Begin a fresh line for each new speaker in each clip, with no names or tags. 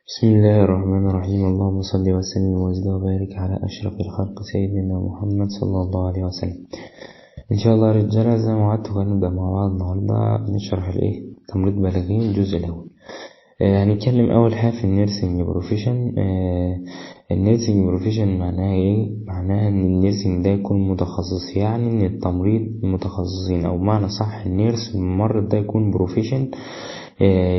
بسم الله الرحمن الرحيم. اللهم صل وسلم وزد وبارك على أشرف الخلق سيدنا محمد صلى الله عليه وسلم. إن شاء الله رجالة، زي ما وعدتكم هنبدأ مع بعض النهاردة نشرح الإيه تمريض بالغين الجزء الأول. هنتكلم أول حاجة في ال nursing profession. ال nursing profession معناها إيه؟ معناها إن ال nursing ده يكون متخصص، يعني إن التمريض متخصصين، أو بمعنى صح ال nurse الممرض ده يكون profession،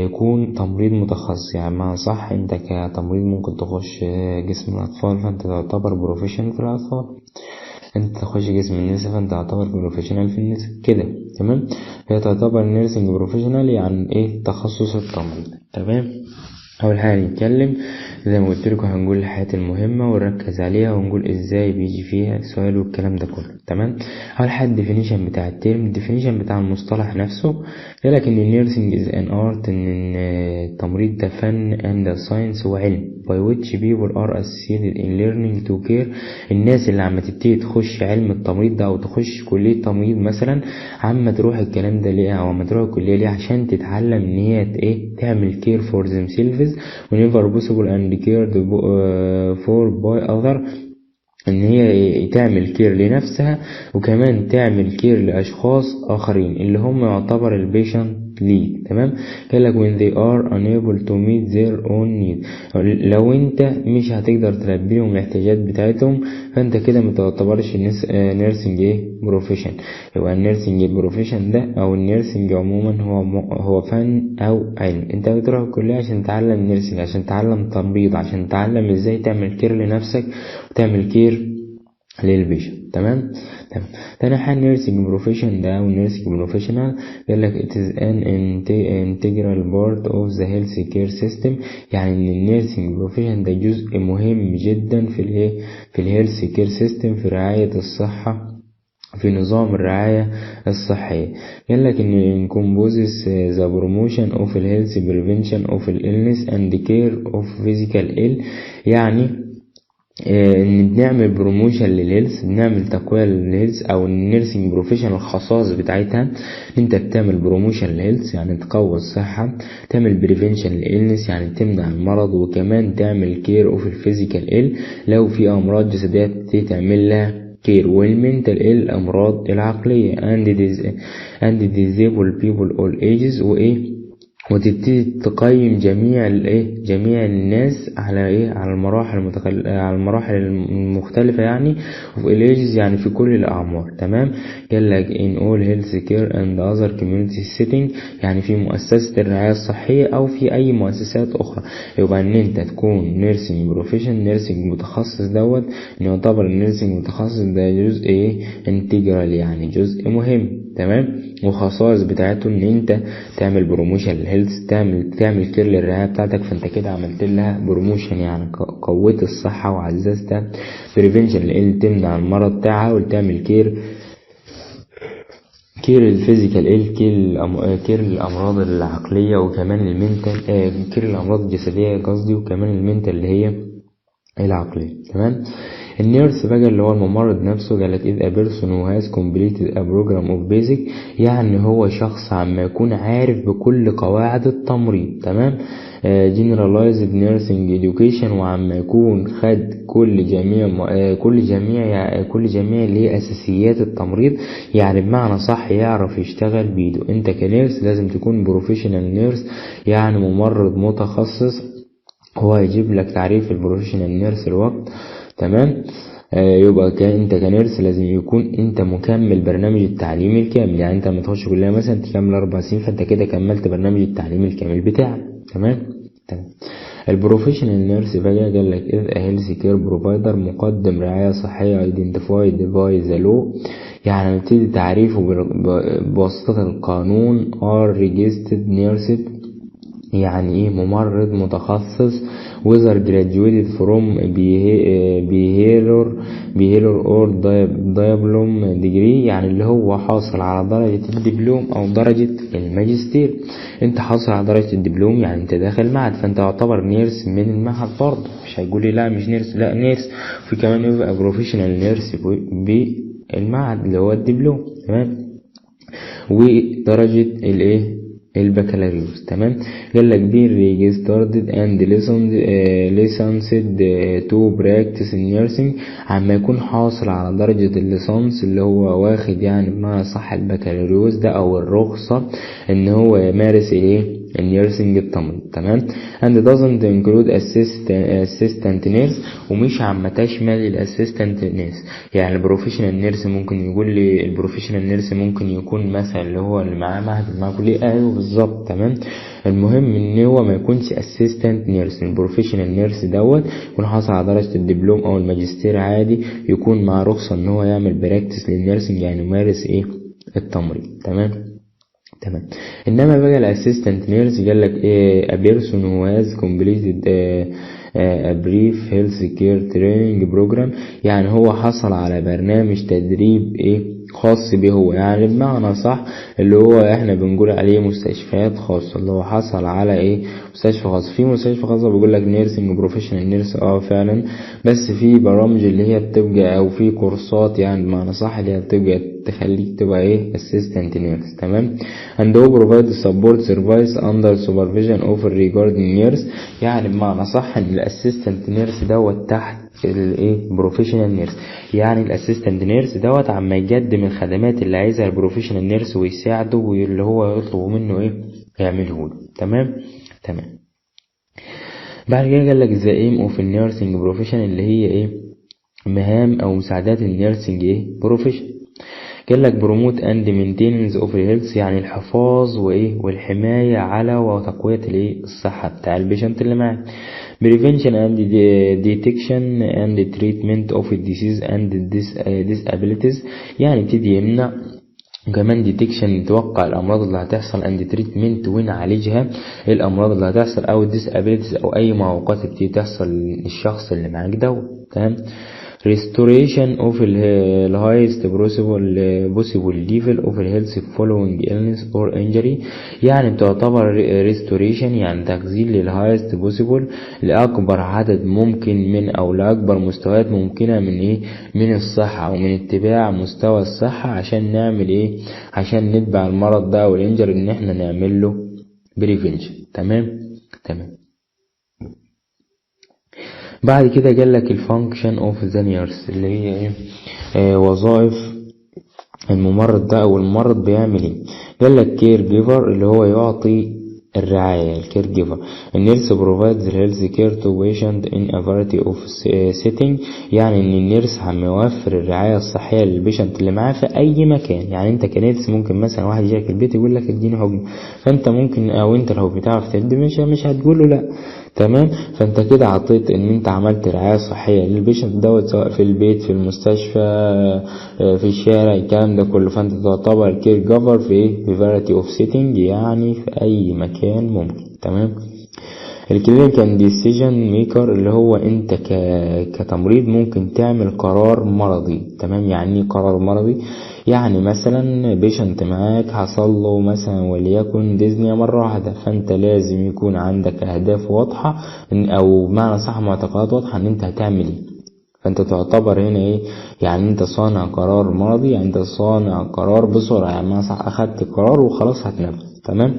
يكون تمريض متخصص. يعني بمعنى صح انت كتمريض ممكن تخش قسم الأطفال فانت تعتبر profession في الأطفال، انت تخش قسم النساء فانت تعتبر professional في النساء كده، تمام؟ هي تعتبر nursing professional يعني ايه؟ تخصص التمريض، تمام؟ اول حاجه نتكلم زي ما قلت لكم هنقول الحاجات المهمه ونركز عليها ونقول ازاي بيجي فيها سؤال والكلام ده كله، تمام؟ اول حاجه ال definition بتاع ال term، ال definition بتاع المصطلح نفسه. قالك ان ال nursing is an art، ان التمريض ده فن، and science وعلم، by which people are assisted in learning to care. الناس اللي عم تبتدي تخش علم التمريض ده او تخش كلية تمريض مثلا، عم تروح الكلام ده ليه او عم تروح الكلية ليه؟ عشان تتعلم ان هي ايه تعمل care for themselves whenever possible and cared for by other، ان هي تعمل care لنفسها وكمان تعمل care لاشخاص اخرين اللي هم يعتبر ال patient ليك، تمام؟ قال لك when they are unable to meet their own need، لو انت مش هتقدر تلبي لهم الاحتياجات بتاعتهم فانت كده ما تعتبرش nursing ايه profession. يبقى ال nursing profession ده او ال nursing عموما هو فن او علم. انت بتروح الكلية عشان تتعلم nursing، عشان تتعلم تمريض، عشان تتعلم ازاي تعمل care لنفسك وتعمل care لل patient، تمام؟ تمام. تاني حاجة nursing profession ده أو nursing professional، قال لك it is an integral part of the health care system، يعني إن ال nursing profession ده جزء مهم جدا في الايه في ال health care system، في رعاية الصحة، في نظام الرعاية الصحية. قال لك إن encompasses the promotion of health، prevention of illness and care of physical ill، يعني ان بنعمل promotion لل health، بنعمل تقوية لل health او ال nursing profession الخصائص بتاعتها انت بتعمل promotion لل health يعني تقوي الصحة، تعمل prevention لل illness يعني تمنع المرض، وكمان تعمل care of ال physical ill لو في امراض جسدية تعمل لها care، وال mental ill الامراض العقلية، and disabled people all ages، وايه وتبتدي تقيم جميع الايه جميع الناس على ايه على المراحل المختلفة يعني وفي ال ages يعني في كل الاعمار، تمام؟ قال لك in all health care and other community setting، يعني في مؤسسة الرعاية الصحية او في اي مؤسسات اخرى. يبقى ان انت تكون nursing profession، nursing متخصص دوت، ان يعتبر ال nursing متخصص ده جزء ايه integral يعني جزء مهم، تمام؟ وخصائص بتاعته ان انت تعمل promotion لل health، تعمل care للرعاية بتاعتك، فانت كده عملت لها promotion يعني قويت الصحة وعززتها، prevention لان تمنع المرض بتاعها، وتعمل care ال physical ill، care الامراض العقلية وكمان ال mental، care الامراض الجسدية قصدي، وكمان ال mental اللي هي العقلية، تمام؟ ال nurse بقى اللي هو الممرض نفسه، قالك is a person who has completed a program of basic، يعني هو شخص عما يكون عارف بكل قواعد التمريض، تمام؟ Generalized nursing education، وعما يكون خد كل جميع اللي هي اساسيات التمريض، يعني بمعنى صح يعرف يشتغل بايده. انت ك nurse لازم تكون professional nurse، يعني ممرض متخصص. هو هيجيب لك تعريف ال professional nurse الوقت، تمام؟ يبقى انت ك nurse لازم يكون انت مكمل برنامج التعليم الكامل، يعني انت لما تخش كلية مثلا تكمل 4 سنين فانت كده كملت برنامج التعليم الكامل بتاعك، تمام. ال professional nurse بقى قال لك is a health care provider، مقدم رعاية صحية، identified by the law، يعني نبتدي تعريفه بواسطة القانون، are registered nurse، يعني ايه ممرض متخصص، whether graduated from bachelor or diploma degree، يعني اللي هو حاصل على درجة الدبلوم او درجة الماجستير. انت حاصل على درجة الدبلوم يعني انت داخل معهد، فانت يعتبر nurse من المعهد برضه، مش هيقول لي لا مش nurse، لا nurse. في كمان يبقى professional nurse بالمعهد اللي هو الدبلوم، تمام؟ ودرجة الايه البكالوريوس. تمام. قال لك be registered and licensed to practice nursing، عما يكون حاصل على درجة الليسانس اللي هو واخد يعني بمعنى صح البكالوريوس ده او الرخصة ان هو يمارس الايه ال nursing التمريض. تمام. and doesn't include assistant nurse، ومش عم تشمل ال assistant nurse. يعني ال professional nurse ممكن يقول لي ال professional nurse ممكن يكون مثلا اللي هو اللي معاه معهد اللي معاه كلية، ايوه بالظبط. تمام. المهم ان هو ما يكونش assistant nurse، ال professional nurse دوت يكون حاصل على درجة الدبلوم او الماجستير عادي، يكون مع رخصة ان هو يعمل practice لل nursing يعني يمارس ايه التمريض. تمام. تمام. انما بقى ال assistant nurse قال لك ايه a person who has completed a brief health care training program، يعني هو حصل على برنامج تدريب ايه خاص به هو، يعني بمعنى صح اللي هو احنا بنقول عليه مستشفيات خاصة، اللي هو حصل على ايه مستشفى خاص. في مستشفى خاصة بيقول لك nursing professional nurse، فعلا، بس في برامج اللي هي بتبقى او في كورسات يعني بمعنى صح اللي هي بتبقى تخليك تبقى ايه assistant nurse. تمام. and who provide support service under supervision of regarding nurse، يعني بمعنى صح ان ال assistant nurse دوت تحت الايه professional nurse، يعني ال assistant nurse دوت عم يقدم الخدمات اللي عايزها ال professional nurse ويساعده واللي هو يطلبه منه ايه يعمله له. تمام. تمام. بعد كده قال لك the aim of ال nursing profession اللي هي ايه مهام او مساعدات ال nursing ايه profession. قال لك promote and maintenance of health، يعني الحفاظ وايه والحماية على وتقوية الايه الصحة بتاع ال patient اللي معاك. prevention and detection and treatment of disease and disabilities، يعني يبتدي يمنع وكمان detection نتوقع الأمراض اللي هتحصل and treatment ونعالجها الأمراض اللي هتحصل أو disabilities أو أي معوقات تبتدي تحصل للشخص اللي معاك دوت. تمام. restoration of the highest possible level of health following illness or injury، يعني بتعتبر restoration يعني تخزين لل highest possible لأكبر عدد ممكن من أو لأكبر مستويات ممكنة من إيه من الصحة أو من اتباع مستوى الصحة عشان نعمل إيه عشان نتبع المرض ده أو ال injury إن إحنا نعمل له prevention. تمام. تمام. بعد كده قال لك ال function of the nurse اللي هي ايه وظائف الممرض ده او الممرض بيعمل ايه. قال لك care giver اللي هو يعطي الرعاية، ال care giver. ال nurse provides health care to patient in a variety of setting، يعني ان ال nurse عم يوفر الرعاية الصحية لل patient اللي معاه في اي مكان. يعني انت ك nurse ممكن مثلا واحد يجيلك البيت يقول لك اديني حقنة، فانت ممكن او انت لو بتعرف تدي مش هتقول له لا. تمام. فانت كده عطيت ان انت عملت رعاية صحية لل patient دوت سواء في البيت في المستشفى في الشارع الكلام ده كله، فانت تعتبر care giver في ايه في variety of setting يعني في اي مكان ممكن. تمام. ال clinical decision maker اللي هو انت كتمريض ممكن تعمل قرار مرضي. تمام. يعني ايه قرار مرضي؟ يعني مثلا patient معاك حصل له مثلا وليكن dyspnea مرة واحدة، فانت لازم يكون عندك اهداف واضحة او بمعنى صح معتقدات واضحة ان انت هتعمل ايه. فانت تعتبر هنا ايه يعني انت صانع قرار مرضي، يعني انت صانع قرار بسرعة، يعني بمعنى صح اخدت قرار وخلاص هتنفذ. تمام.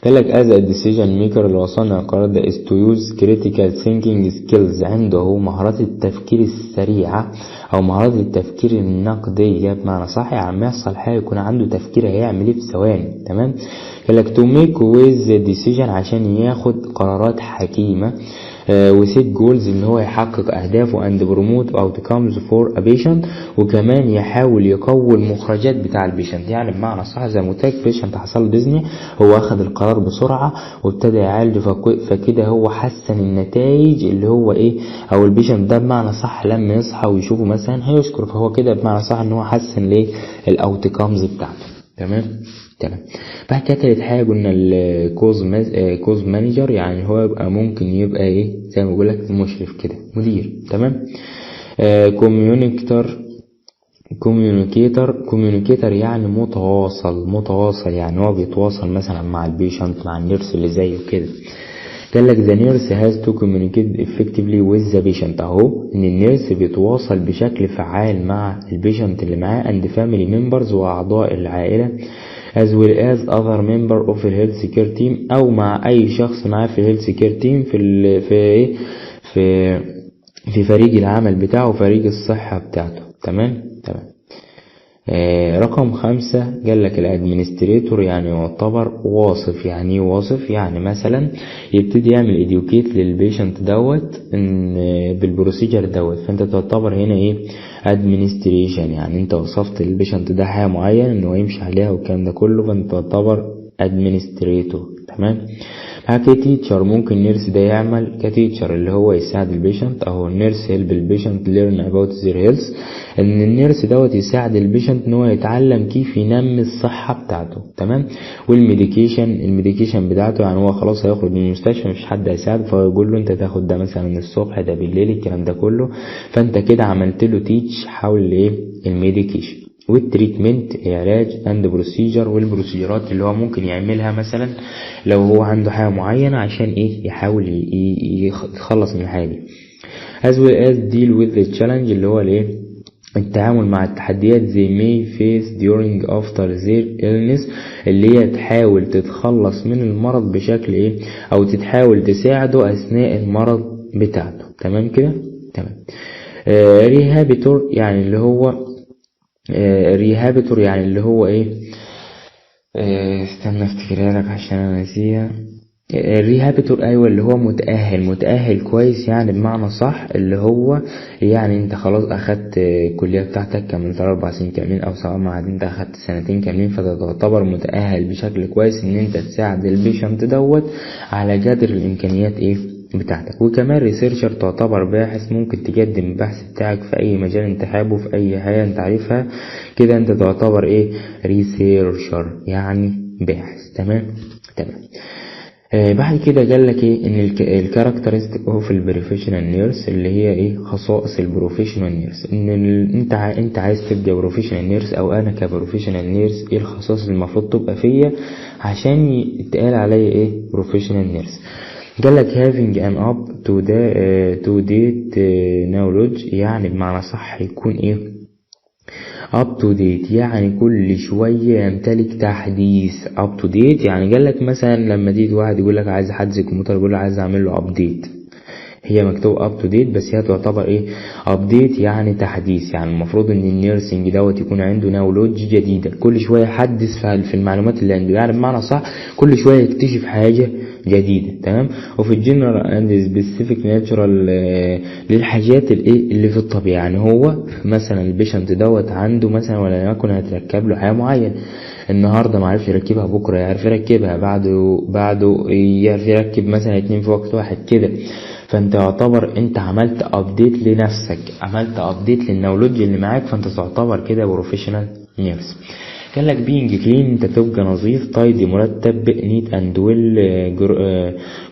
قال لك as a decision maker اللي هو صانع القرار ده is to use critical thinking skills، عنده هو مهارات التفكير السريعة أو مهارات التفكير النقدية بمعنى صح، يعني ما يحصل حاجة يكون عنده تفكير هيعمل ايه في ثواني. تمام. قال لك to make wise decision عشان ياخد قرارات حكيمة، و set goals ان هو يحقق اهدافه and promote outcomes for a patient، وكمان يحاول يقوي المخرجات بتاع ال patient. يعني بمعنى صح زي ما قلت لك patient حصل له dyspnea هو اخذ القرار بسرعه وابتدى يعالج، فكده هو حسن النتائج اللي هو ايه او ال patient ده بمعنى صح لما يصحى ويشوفه مثلا هيشكر، فهو كده بمعنى صح ان هو حسن ليه ال outcomes بتاعته. تمام. تمام. بعد كده تالت حاجة قلنا ال case manager، يعني هو يبقى ممكن يبقى ايه زي ما بقول لك مشرف كده مدير. تمام. communicator communicator communicator يعني متواصل، متواصل يعني هو بيتواصل مثلا مع ال patient مع ال nurse اللي زيه كده. قال لك the nurse has to communicate effectively with the patient، اهو ان ال nurse بيتواصل بشكل فعال مع ال patient اللي معاه and family members واعضاء العائلة as well as other member of the health care team، او مع اي شخص معاه في ال health care team، في ال في ايه في في فريق العمل بتاعه، فريق الصحة بتاعته. تمام تمام. رقم 5 قال لك ال administrator، يعني يعتبر واصف. يعني ايه واصف؟ يعني مثلا يبتدي يعمل educate لل patient دوت ان بال procedure دوت، فانت تعتبر هنا ايه؟ administration، يعني انت وصفت لل patient ده حاجه معينه ان هو يمشي عليها والكلام ده كله، فانت تعتبر administrator. تمام. بعد كده teacher، ممكن nurse ده يعمل ك teacher اللي هو يساعد ال patient، اهو ال nurse help ال patient learn about their health، ان ال nurse دوت يساعد ال patient ان هو يتعلم كيف ينمي الصحة بتاعته. تمام. وال medication، ال medication بتاعته، يعني هو خلاص هيخرج من المستشفى مفيش حد هيساعده، فيقول له انت تاخد ده مثلا الصبح، ده بالليل، الكلام ده كله، فانت كده عملت له teach حول ايه؟ ال medication وال treatment العلاج and procedure وال procedure ات اللي هو ممكن يعملها مثلا لو هو عنده حاجة معينة عشان ايه؟ يحاول يتخلص من الحاجة دي. as well as deal with the challenge اللي هو الايه؟ التعامل مع التحديات they may face during after their illness، اللي هي تحاول تتخلص من المرض بشكل ايه؟ او تتحاول تساعده اثناء المرض بتاعته. تمام كده تمام. Rehabilitator يعني اللي هو rehabilitator يعني اللي هو ايه؟ استنى افتكرها لك عشان انا ناسيها. ال rehabilitator، ايوه، اللي هو متأهل، متأهل كويس، يعني بمعنى صح اللي هو يعني انت خلاص اخدت الكلية بتاعتك كمان 3 4 سنين كاملين، او سواء ما انت اخدت سنتين كاملين، فتعتبر متأهل بشكل كويس ان انت تساعد ال patient دوت على قدر الامكانيات ايه بتاعتك. وكمان researcher تعتبر باحث، ممكن تقدم البحث بتاعك في اي مجال انت حابه، في اي حاجة انت عارفها كده، انت تعتبر ايه؟ researcher يعني باحث. تمام تمام. بعد كده قال لك ايه؟ ان ال characteristic of ال professional nurse، اللي هي ايه؟ خصائص ال professional nurse، ان انت عايز تبقى professional nurse او انا ك professional nurse، ايه الخصائص اللي المفروض تبقى فيا عشان يتقال عليا ايه؟ professional nurse. قال لك having an up to date knowledge، يعني بمعنى صح يكون ايه؟ up to date، يعني كل شوية يمتلك تحديث. up to date يعني قال لك مثلا لما تيجي واحد يقول لك عايز احدث الكمبيوتر، يقول له عايز اعمل له update، هي مكتوب up to date بس هي تعتبر ايه؟ update يعني تحديث. يعني المفروض ان ال nursing دوت يكون عنده knowledge جديدة، كل شوية يحدث في المعلومات اللي عنده، يعني بمعنى صح كل شوية يكتشف حاجة جديدة. تمام. وفي ال general and specific natural للحاجات الايه؟ اللي في الطبيعة، يعني هو مثلا ال patient دوت عنده مثلا ولا يكن هتركب له حاجة معينة النهارده ما عرفش يركبها، بكره يعرف يركبها، بعده يعرف يركب مثلا 2 في وقت واحد كده. فانت يعتبر انت عملت update لنفسك، عملت update لل knowledge اللي معاك، فانت تعتبر كده professional nurse. قال لك being clean، انت تبقى نظيف، tidy مرتب، neat and well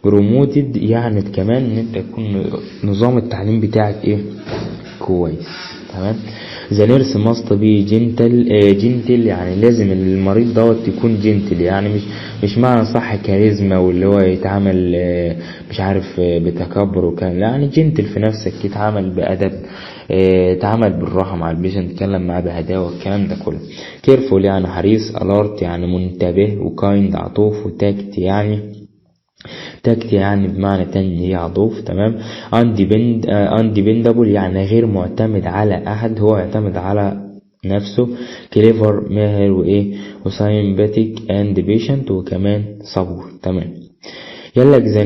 groomed، يعني كمان ان انت تكون نظام التعليم بتاعك ايه؟ كويس. تمام. the nurse must be gentle، gentle يعني لازم المريض دوت يكون gentle، يعني مش معنى صح كاريزما واللي هو يتعامل مش عارف بتكبر وكان، لا، يعني gentle في نفسك، يتعامل بأدب، يتعامل بالراحة مع ال patient، يتكلم معاه بهداوة، الكلام ده كله. careful يعني حريص، alert يعني منتبه، و kind عطوف، و tact يعني tact يعني بمعنى تاني هي عطوف. تمام. undependable يعني غير معتمد على أحد، هو يعتمد على نفسه. clever ماهر، وإيه؟ و sympathetic and patient، وكمان صبور. تمام. قال لك the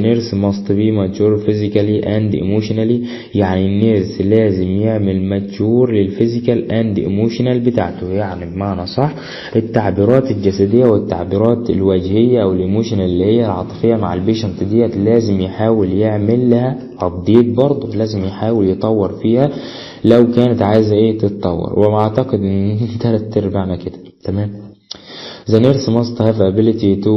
nurse must be mature physically and emotionally، يعني ال nurse لازم يعمل mature لل physical and emotional بتاعته، يعني بمعنى صح التعبيرات الجسدية والتعبيرات الوجهية او ال emotional اللي هي العاطفية مع ال patient ديت لازم يحاول يعمل لها update برضه، لازم يحاول يطور فيها لو كانت عايزة ايه؟ تتطور. وما اعتقد ان تلات ارباعنا كده. تمام. The nurse must have ability to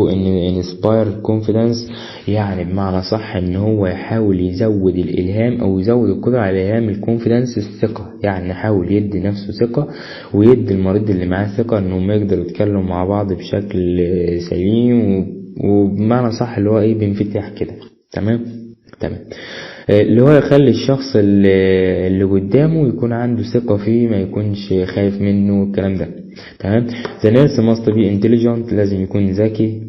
inspire confidence، يعني بمعنى صح ان هو يحاول يزود الالهام او يزود القدرة على الالهام، ال confidence الثقة، يعني يحاول يدي نفسه ثقة ويدي المريض اللي معاه ثقة انهم يقدروا يتكلموا مع بعض بشكل سليم وبمعنى صح اللي هو ايه؟ بانفتاح كده. تمام تمام. اللي هو يخلي الشخص اللي قدامه يكون عنده ثقة فيه، ما يكونش خايف منه الكلام ده. تمام. the nurse must be intelligent، لازم يكون ذكي،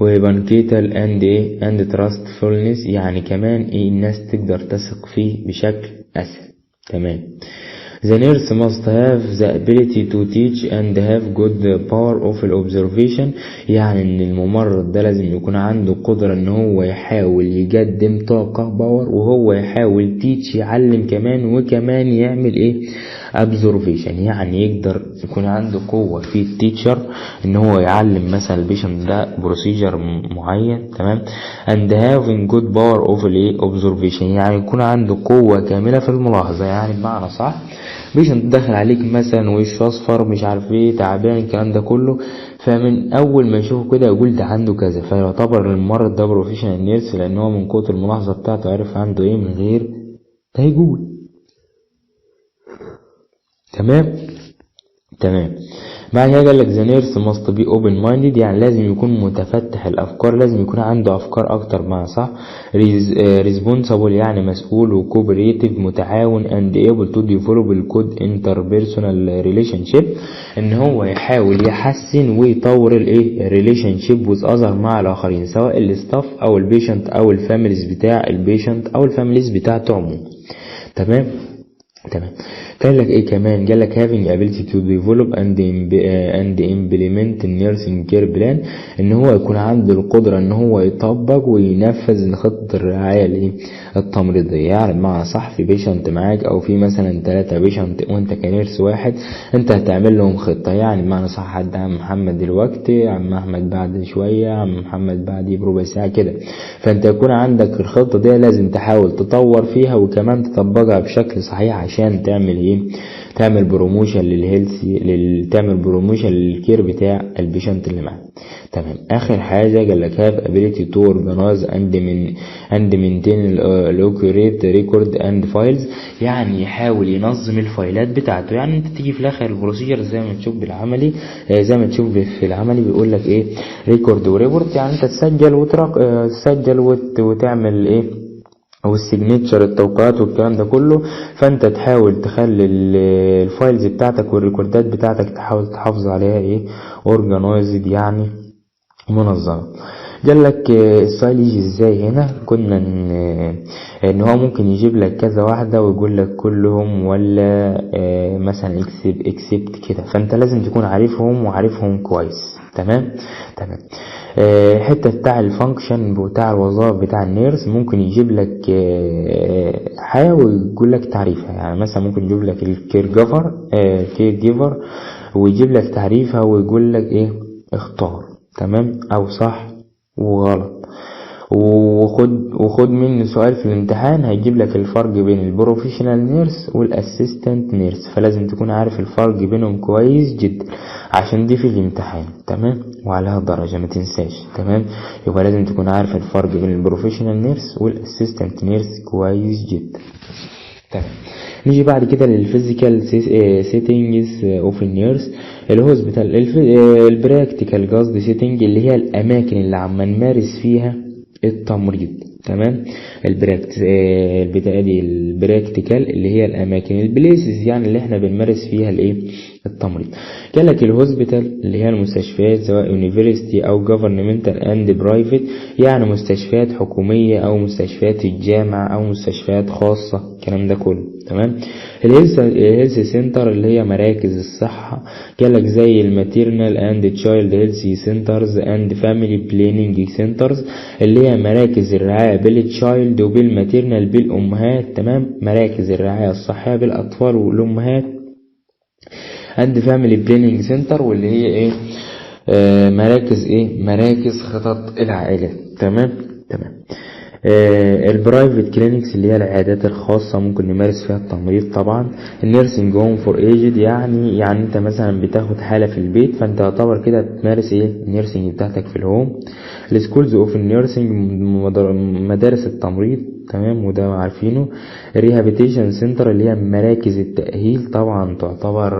و punctual and ايه and trustfulness، يعني كمان ايه الناس تقدر تثق فيه بشكل اسهل. تمام. The nurse must have the ability to teach and have good power of observation، يعني ان الممرض ده لازم يكون عنده قدرة ان هو يحاول يقدم طاقة power، وهو يحاول teach يعلم كمان، وكمان يعمل ايه observation، يعني يقدر يكون عنده قوة في ال teacher ان هو يعلم مثلا ال patient ده procedure معين. تمام. and having good power of الايه observation، يعني يكون عنده قوة كاملة في الملاحظة، يعني بمعنى صح patient دخل عليك مثلا وشه اصفر مش عارف ايه تعبان الكلام ده كله، فمن اول ما يشوفه كده يقول ده عنده كذا، فيعتبر الممرض ده professional nurse، لان هو من قوة الملاحظة بتاعته عرف عنده ايه من غير ما يقول. تمام. تمام. بعد كده قال لك the nurse must be open minded، يعني لازم يكون متفتح الافكار، لازم يكون عنده افكار اكتر مع صح. responsible يعني مسؤول، و cooperative متعاون، and able to develop a good interpersonal relationship، ان هو يحاول يحسن ويطور الايه relationship with other مع الاخرين، سواء ال staff او ال patient او ال families بتاع ال patient او ال families بتاعته عموما. تمام. تمام. قال لك ايه كمان؟ قال لك having ability to develop and implement nursing care plan، ان هو يكون عنده القدرة ان هو يطبق وينفذ خطة الرعاية الايه التمريضية، يعني بمعنى صح في patient معاك او في مثلا 3 patient وانت ك nurse واحد، انت هتعمل لهم خطة، يعني بمعنى صح حد عم محمد دلوقتي، عم احمد بعد شوية، عم محمد بعد بربع ساعة كده، فانت يكون عندك الخطة دي لازم تحاول تطور فيها وكمان تطبقها بشكل صحيح عشان تعمل ايه، تعمل promotion لل health تعمل promotion لل care بتاع ال patient اللي معاك. تمام. اخر حاجه قال لك have ability to organize and maintain accurate record and files، يعني يحاول ينظم الفايلات بتاعته، يعني انت تيجي في الاخر ال procedure زي ما تشوف بالعملي، زي ما تشوف في العملي بيقول لك ايه record و report، يعني انت تسجل وترق تسجل وتعمل ايه او ال signature التوقيعات والكلام ده كله، فانت تحاول تخلي ال files بتاعتك والريكوردات بتاعتك تحاول تحافظ عليها ايه organized يعني منظمة. قال لك السؤال يجي ازاي هنا؟ كنا ان هو ممكن يجيب لك كذا واحدة ويقول لك كلهم ولا مثلا except كده، فانت لازم تكون عارفهم وعارفهم كويس. تمام. تمام. حتة بتاع ال function بتاع الوظائف بتاع ال nurse ممكن يجيب لك حاجة ويقول لك تعريفها، يعني مثلا ممكن يجيب لك ال caregiver، caregiver ويجيب لك تعريفها ويقول لك ايه اختار. تمام، او صح وغلط. وخد مني سؤال في الامتحان هيجيب لك الفرق بين ال professional nurse وال assistant nurse، فلازم تكون عارف الفرق بينهم كويس جدا عشان دي في الامتحان. تمام، وعليها درجة ما تنساش. تمام، يبقى لازم تكون عارف الفرق بين ال professional nurse وال assistant nurse كويس جدا. تمام. نيجي بعد كده لل physical settings of ال nurse، ال hospital، ال practical قصدي setting اللي هي الاماكن اللي عم نمارس فيها التمريض. تمام، البتاع دي ال practical اللي هي الاماكن ال places يعني اللي احنا بنمارس فيها الايه التمريض. قال لك ال hospital اللي هي المستشفيات سواء university او governmental and private، يعني مستشفيات حكومية او مستشفيات الجامعة او مستشفيات خاصة الكلام ده كله. تمام. ال health center اللي هي مراكز الصحة، قال لك زي ال maternal and child health centers and family planning centers اللي هي مراكز الرعاية بال child وبال maternal بالأمهات. تمام، مراكز الرعاية الصحية بالأطفال والأمهات and family planning center واللي هي ايه مراكز ايه مراكز خطط العائلات. تمام. تمام. ال private clinics اللي هي العيادات الخاصة ممكن نمارس فيها التمريض. طبعا ال nursing home for aged يعني انت مثلا بتاخد حالة في البيت فانت يعتبر كده بتمارس ايه ال nursing بتاعتك في ال home. ال schools of ال nursing مدارس التمريض. تمام، وده عارفينه. ال rehabilitation center اللي هي مراكز التأهيل، طبعا تعتبر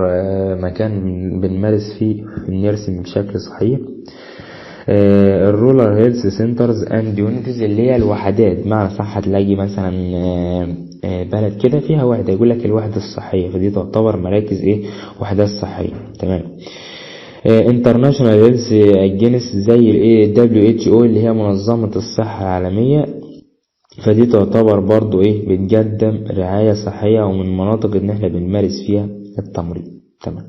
مكان بنمارس فيه ال nursing بشكل صحيح. ال rural health centers and units اللي هي الوحدات، معنى صح هتلاقي مثلا بلد كده فيها وحدة، يقول لك الوحدة الصحية، فدي تعتبر مراكز ايه؟ وحدات صحية. تمام. international health agencies زي الايه WHO اللي هي منظمة الصحة العالمية، فدي تعتبر برضو ايه؟ بتقدم رعاية صحية ومن مناطق ان احنا بنمارس فيها التمريض. تمام.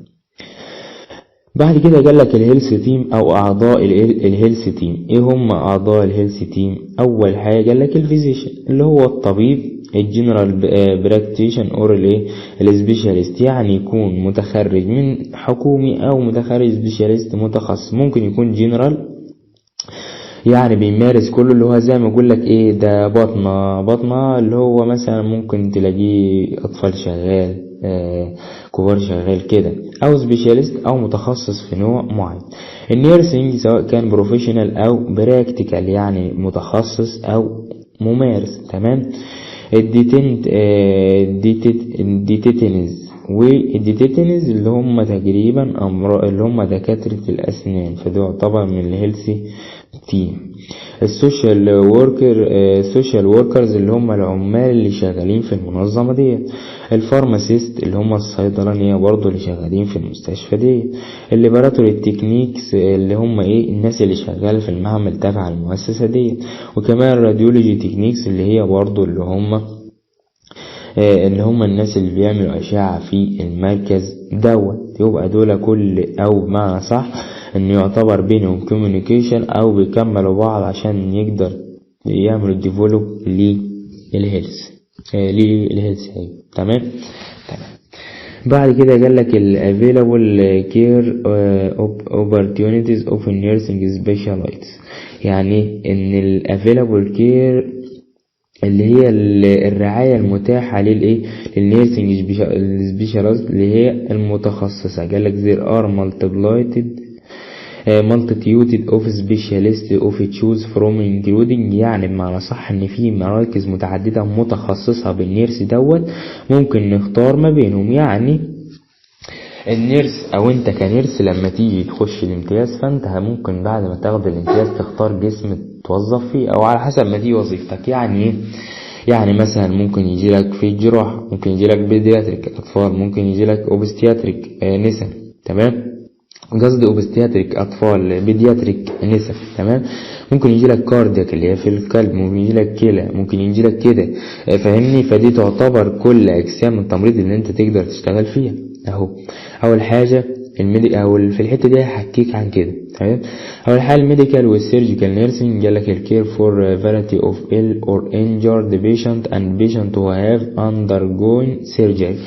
بعد كده قال لك ال health team او اعضاء ال health team. ايه هم اعضاء ال health team؟ اول حاجه قال لك ال physician اللي هو الطبيب، ال general practitioner or الايه ال specialist، يعني يكون متخرج من حكومي او متخرج specialist متخصص، ممكن يكون جنرال يعني بيمارس كله، اللي هو زي ما اقول لك ايه ده بطنة، بطنة اللي هو مثلا ممكن تلاقيه اطفال شغال، كبار شغال كده، او specialist او متخصص في نوع معين. ال nursing سواء كان professional او practical يعني متخصص او ممارس. تمام. ال dentists، وال dentists اللي هم تقريبا أمراض اللي هم دكاترة الأسنان، فده يعتبر من ال health team. ال social worker، ال social workers اللي هم العمال اللي شغالين في المنظمة دي. ال pharmacist اللي هم الصيدلانية برضو اللي شغالين في المستشفى دي. ال laboratory techniques اللي هم ايه الناس اللي شغالة في المعمل تبع المؤسسة دي. وكمان ال radiology techniques اللي هي برضو اللي هم الناس اللي بيعملوا أشعة في المركز دوت. يبقى دول كل أو بمعنى صح إنه يعتبر بينهم communication أو بيكملوا بعض عشان يقدر يعملوا develop لل health. تمام. تمام. بعد كده قال لك ال available care opportunities of nursing specialists، يعني ان ال available care اللي هي الرعاية المتاحة للايه لل nursing specialist اللي هي المتخصصة. قال لك there are multitude of specialists of choose from including، يعني بمعنى صح ان في مراكز متعددة متخصصة بال nurse دوت ممكن نختار ما بينهم. يعني ال nurse او انت ك nurse لما تيجي تخش الامتياز، فانت ممكن بعد ما تاخد الامتياز تختار قسم توظف فيه او على حسب ما دي وظيفتك. يعني ايه؟ يعني مثلا ممكن يجي لك في الجراحة، ممكن يجي لك pediatric اطفال، ممكن يجي لك obstetric نسا. تمام، قصدي obstetric اطفال، pediatric نسا. تمام. ممكن يجي لك cardiac اللي هي في القلب، ممكن يجي لك كلى، ممكن يجي لك كده، فاهمني؟ فدي تعتبر كل اجسام التمريض اللي انت تقدر تشتغل فيها اهو. اول حاجه ال medi او في الحته دي هحكيك عن كده. تمام. اول حاجه ال medical وال surgical nursing، قال لك ال care for variety of ill or injured patient and patient who have undergone surgery.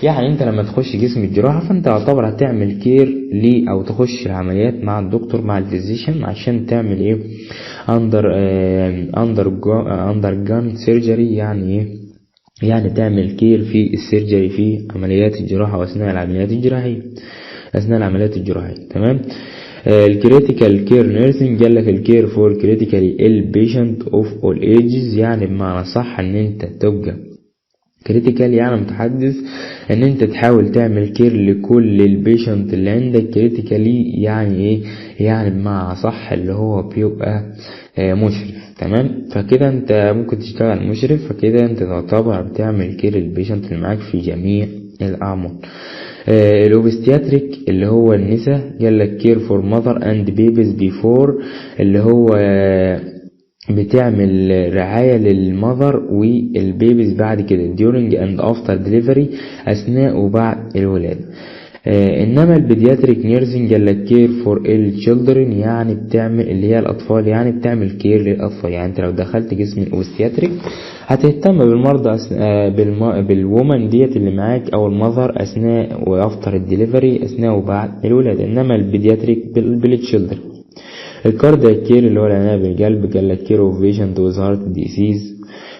يعني انت لما تخش قسم الجراحة فانت يعتبر هتعمل care ليه او تخش العمليات مع الدكتور مع ال physician عشان تعمل ايه undergone surgery. يعني ايه؟ يعني تعمل care في ال surgery في عمليات الجراحة واثناء العمليات الجراحية، اثناء العمليات الجراحية. تمام. ال critical care nursing، قال لك ال care for critically ill patient of all ages، يعني بمعنى صح ان انت تبقى critical يعني متحدث ان انت تحاول تعمل care لكل ال patient اللي عندك. critically يعني ايه؟ يعني بمعنى صح اللي هو بيبقى مشرف. تمام. فكده انت ممكن تشتغل مشرف، فكده انت تعتبر بتعمل care لل patient اللي معاك في جميع الاعمار. ال obstetric اللي هو النساء، قال لك care for mother and babies before، اللي هو بتعمل رعاية لل mother وال babies بعد كده during and after delivery، أثناء وبعد الولادة. إنما ال pediatric nursing قال لك care for ill children، يعني بتعمل اللي هي الأطفال، يعني بتعمل care للأطفال. يعني أنت لو دخلت قسم ال obstetric هتهتم بالمرضى بال woman ديت اللي معاك أو ال mother أثناء و after ال delivery، أثناء وبعد الولادة. إنما ال pediatric بال children. ال cardiac care اللي هو العناية بالقلب، قال لك care of patient with heart disease.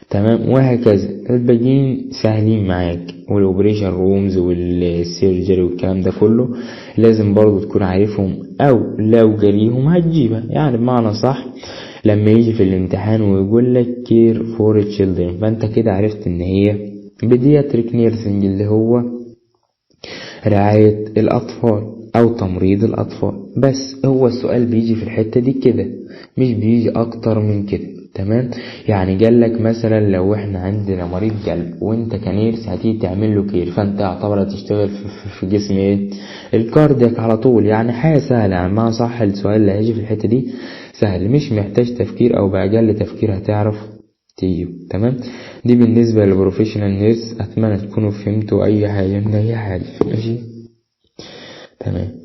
تمام. وهكذا الباقيين سهلين معاك، وال operation rooms وال surgery والكلام ده كله لازم برضو تكون عارفهم، او لو جاليهم هتجيبها. يعني بمعنى صح لما يجي في الامتحان ويقول لك care for children، فانت كده عرفت ان هي pediatric nursing اللي هو رعاية الاطفال. او تمريض الاطفال. بس هو السؤال بيجي في الحتة دي كده، مش بيجي اكتر من كده. تمام؟ يعني جالك مثلا لو احنا عندنا مريض قلب وانت ك nurse هتيجي تعمل له care، فانت يعتبر هتشتغل في جسم ايه؟ ال cardiac على طول. يعني حاجة سهلة، يعني ما صح السؤال اللي هيجي في الحتة دي سهل، مش محتاج تفكير او بأقل تفكير هتعرف تجيب. تمام؟ دي بالنسبة لل professional nurse. اتمنى تكونوا فهمتوا اي حاجة من اي حاجة. ماشي، تمام.